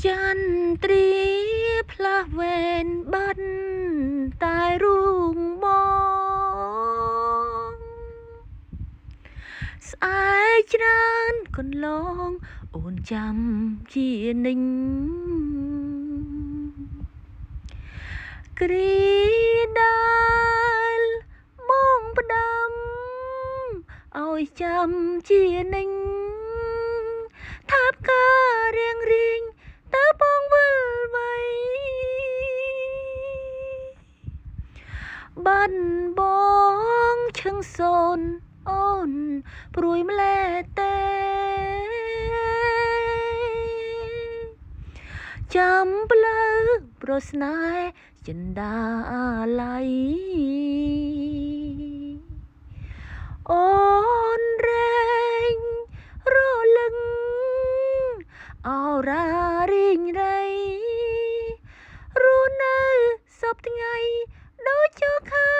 ចន្ទ្រាផ្លាស់វេនបាត់តែរូងបងស្អែកច្រើនកន្លងអូនចាំជានិញគ្រាដែលបងផ្ដាំឲ្យចាំជានិញថាផ្ការៀងរៀងតើបងវិលវៃបានបងឈឹងសូនអូនព្រួយម្លេះទេចាំផ្លូវប្រស្នេហ៍ចិន្តាឡៃអូនរែងរលឹងអរ៉ារីងរៃរស់នៅសពថ្ងៃដូចចោខា